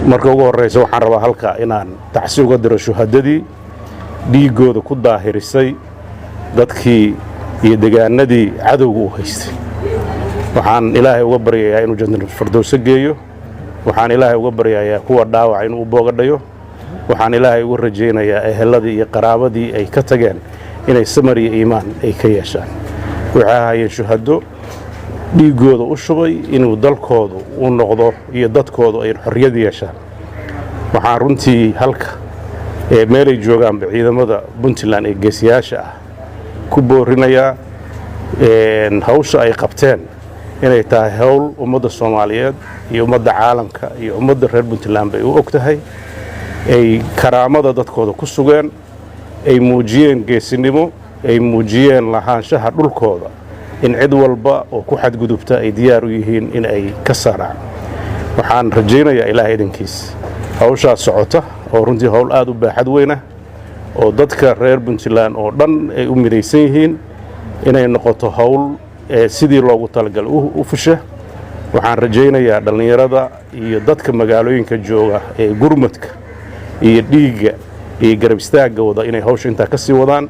Marka ugu horraysa, waxaan rabaa halka inaan tacsi uga diro shuhadadii dhiiggooda ku daahirisay dadkii iyo degaanadii cadowga u haystay. Waxaan Ilaahay uga baryayaa inuu Jannatul Fardowso geeyo. Waxaan Ilaahay uga baryayaa kuwa dhaawaca inuu u boogadhayo. Waxaan Ilaahay uga rajaynayaa eheladii iyo qaraabadii ay ka tageen inay samar iyo iimaan ay ka yeeshaan. Waxay ahaayeen shuhado dhiiggooda u shubay inuu dalkoodu u noqdo iyo dadkoodu ay xorriyad yeeshaan. Waxaan runtii halka ee meelay joogaanba ciidamada Puntland ee geesiyaasha ah ku boorinayaa hawsha ay qabteen inay tahay howl ummadda Soomaaliyeed iyo ummadda caalamka iyo ummadda reer Puntland bay u og tahay, ay karaamada dadkooda ku sugeen, ay muujiyeen geesinimo, ay muujiyeen lahaanshaha dhulkooda, in cid walba oo ku xadgudubta ay diyaar u yihiin in ay ka saaraan. Waxaan rajaynayaa, Ilaahay idankiis, hawshaas socota oo runtii howl aad u baaxad weynah oo dadka reer Puntland oo dhan ay u midaysan yihiin, inay noqoto howl sidii loogu talagalay u fusha. Waxaan rajaynayaa dhallinyarada iyo dadka magaalooyinka jooga ee gurmadka iyo dhiigga iyo garab istaagga wada inay hawsha intaa ka sii wadaan.